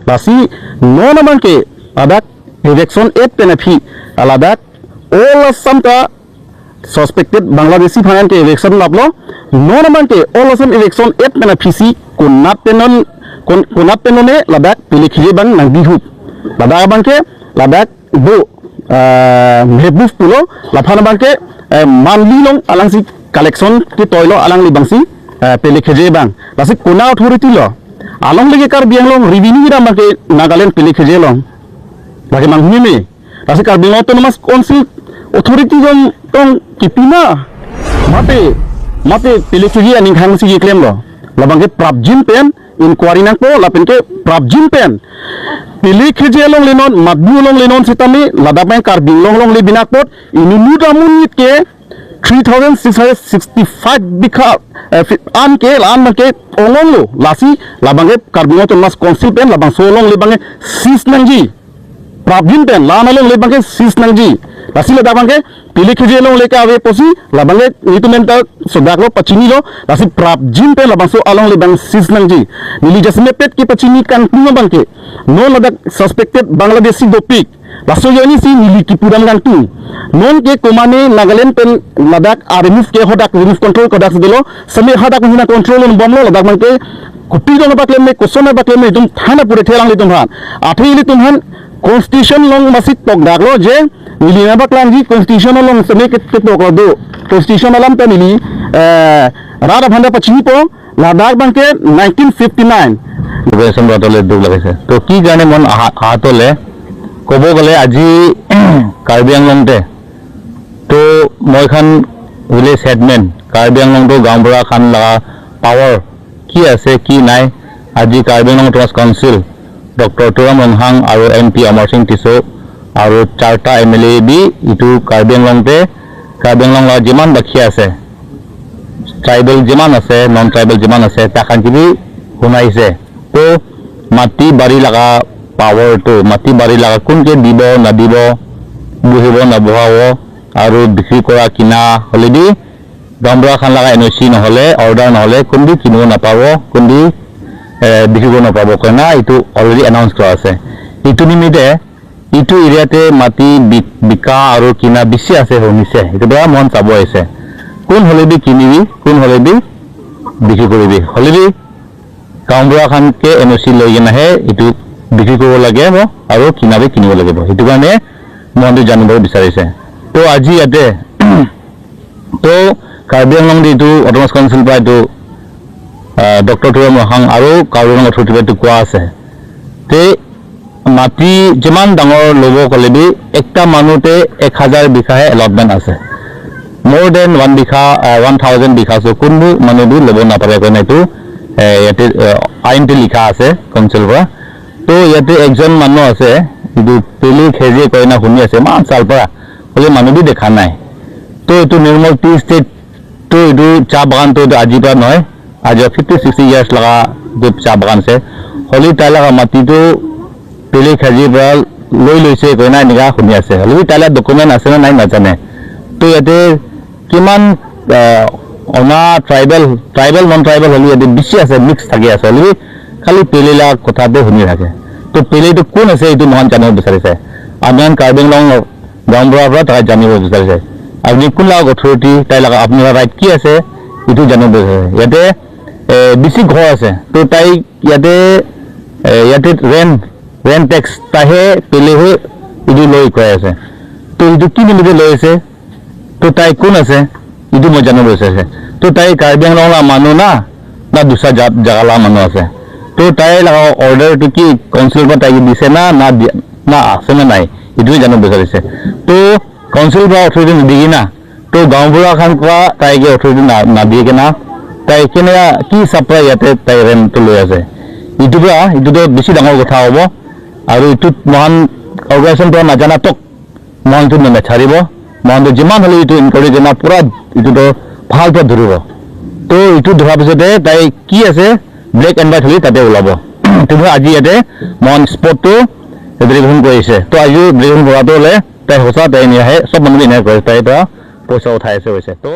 Lasi non abang ke Ladakh eviction act pene phi Ladakh all Assam ta suspected Bangladeshi phangan ke eviction laplo non abang ke all Assam eviction act pene phisi konap penon konap penone Ladakh pele khije bang nang bihu Ladakh abang ke Ladakh bo remove pulo laphana bang ke manli long alang si collection ki toilo alang li bangsi pele kheje bang lasi kona authority lo along lege Karbi Anglong revenue ram bang ke Nagaland pele kheje long lagi mang huni me lasi Karbi Autonomous Council authority jong tong kipina mate mate pele kheje aning khang si claim lo labang ke prabjin pen inquiry nang po lapen ke prabjin pen pili khije long lenon madbu long lenon sitami ladapeng Karbi long long le binakpot inunu damunit ke 3665 bikha an ke an ke ongong lo lasi labange Karbi Autonomous Council pen labang solong le bange sis nangji prabjin pen lana long le bange sis nangji lasi la bange pili khije long le ka ave posi labange nitumen ta sodak lo pachini lo lasi prabjin pen labang so along le bang sis nangji nili jasme pet ki pachini kan punga bangke no Ladakh suspected Bangladeshi dopik laso yoni si nili ki puram gang tu non ke komane Nagaland pen Ladakh a remove ke hodak remove control kodak dilo same hodak hina control on bomlo Ladakh bangke kupi dong bakle me kosona bakle me dum thana pure thelang li tum han athi li tum han constitution long masit tok daglo je nili na baklang ji constitution long same ke tok do constitution alam ta nili rada bhanda pachini po Ladakh bangke 1959 Bhupen বৰাতলে দুখ লাগিছে। তো কি কাৰণে মন আহাতলে ক'ব গ'লে আজি কাৰ্বি আংলংতে তো মই খান ভিলেজ হেডমেন কাৰ্বি আংলংটো গাঁওবুঢ়া খান লগা পাৱাৰ কি আছে কি নাই, আজি Karbi Anglong autonomous council doctor Turam Ronghang আৰু এম পি অমৰ সিং টিছো আৰু চাৰিটা এম এল এ বি ইটো কাৰ্বি আংলংতে কাৰ্বি আংলং লগত যিমান বাকী আছে, ট্ৰাইবেল যিমান আছে, নন ট্ৰাইবেল যিমান আছে, তাখান কিবি শুনাইছে। তো মাটি বাৰী লগা পাৱাৰটো মাটি বাৰী লগা কোনকে দিব নাদিব, বহিব নবহাব আৰু বিক্ৰী কৰা কিনা হ'লে দি গাঁওবুঢ়া খান লগা এন অ' চি নহ'লে অৰ্ডাৰ নহ'লে কোনদি কিনিব নাপাব, কোনদি বিক্ৰী কৰিব নাপাব কয় না, এইটো অলৰেডি এনাউন্স কৰা আছে। এইটো নিমিত্তে এইটো এৰিয়াতে মাটি বিকা আৰু কিনা বেছি আছে শুনিছে, সেইটো পৰা মন চাব আহিছে। কোন হ'লে বি কিনিবি, কোন হ'লে বি বিক্ৰী কৰিবি, হ'লে বি গাঁওবুঢ়া খানকে এন অ' চি লৈ কিনেহে এইটো বিক্ৰী কৰিব লাগিব আৰু কিনাবি কিনিব লাগিব। সেইটো কাৰণে মনটো জানিব বিচাৰিছে। তো আজি ইয়াতে তো কাৰ্বি আংলং এইটো অট'নমাছ কাউন্সিল পৰা এইটো ডক্টৰ তুৰাম ৰংহাং আৰু কাৰ্বি আংলং অথৰিটিৰ পৰা এইটো কোৱা আছে তে মাটি যিমান ডাঙৰ ল'ব ক'লে বি একটা মানুহতে 1000 বিঘাহে এলটমেণ্ট আছে। মোৰ then 1 বিঘা 1000 বিঘা চ' কোনো মানুহ বি ল'ব নাপাৰে কাৰণে এইটো ইয়াতে আইনটো লিখা আছে কাউন্সিলৰ পৰা। তো ইয়াতে একজন মানুহ আছে এইটো পেলি খেজি কয় না শুনি আছে ইমান চাল পৰা হ'লে মানুহ বি দেখা নাই। তো এইটো নিৰ্মল টি ষ্টেটটো এইটো চাহ বাগানটো এইটো আজিৰ পৰা নহয়, আজি 50-60 ইয়াৰ্ছ লগা এইটো চাহ বাগান আছে। হ'লে তাই লগা মাটিটো পেলি খেজিৰ পৰা লৈ লৈছে কয় না এনেকুৱা শুনি আছে। হ'লে তাই লগা ডকুমেণ্ট আছে নে নাই নাজানে। তো ইয়াতে কিমান অনা ট্ৰাইবেল, ট্ৰাইবেল নন ট্ৰাইবেল হ'লে ইয়াতে বেছি আছে, মিক্স থাকি আছে। হ'লে খালি পেলিলা কথাটো শুনি থাকে। তো পেলিটো কোন আছে এইটো মহান জানিব বিচাৰিছে। আমি কাৰ্বি আংলং গাঁওবুঢ়াৰ পৰা তাক জানিব বিচাৰিছে। আপুনি কোন লগা অথৰিটি, তাই লগা আপোনাৰ ৰাইট কি আছে এইটো জানিব বিচাৰিছে। ইয়াতে বেছি ঘৰ আছে, তো তাই ইয়াতে ৰেণ্ট টেক্স তাইহে পেলিহে এইটো লৈ কৈ আছে। তো এইটো কি নিমিত্তে লৈ আছে, তো তাই কোন আছে এইটো মই জানিব বিচাৰিছে। তো তাই কাৰ্বি আংলং মানুহ না না দুসৰা জাগালা মানুহ আছে। তো তাই লগা অৰ্ডাৰটো কি কাউন্সিলৰ পৰা তাইক দিছে না না দিয়া না আছে নে নাই এইটোৱে জানিব বিচাৰিছে। তো কাউন্সিলৰ পৰা অথৰিটি নিদিয়ে না, তো গাঁওবুঢ়া খান পৰা তাইকে অথৰিটি নাদিয়ে না, তাই কেনেকুৱা কি চাপ্লাই ইয়াতে তাই ৰেণ্টটো লৈ আছে এইটোৰ পৰা এইটোতো বেছি ডাঙৰ কথা হ'ব। আৰু এইটোত মহান অৰ্গেনাইজেশ্যন পৰা নাজানা তোক মহানটো নেচাৰিব, মহানটো যিমান হ'লে এইটো ইনকুৱাৰী জনা পূৰা এইটোতো ভাল পৰা ধৰিব। তো এইটো ধৰাৰ পিছতে তাই কি আছে ব্লেক এণ্ড হোৱাইট হ'লে তাতে ওলাব। কিন্তু আজি ইয়াতে মহান স্পটটো ভেৰিফিকেশ্যন কৰিছে। তো আজি ভেৰিফিকেশ্যন কৰাটো হ'লে তাই সঁচা তাই নিয়াহে চব মানুহে এনেকৈ কৰে, তাইৰ পৰা পইচা উঠাই আছে কৈছে। তো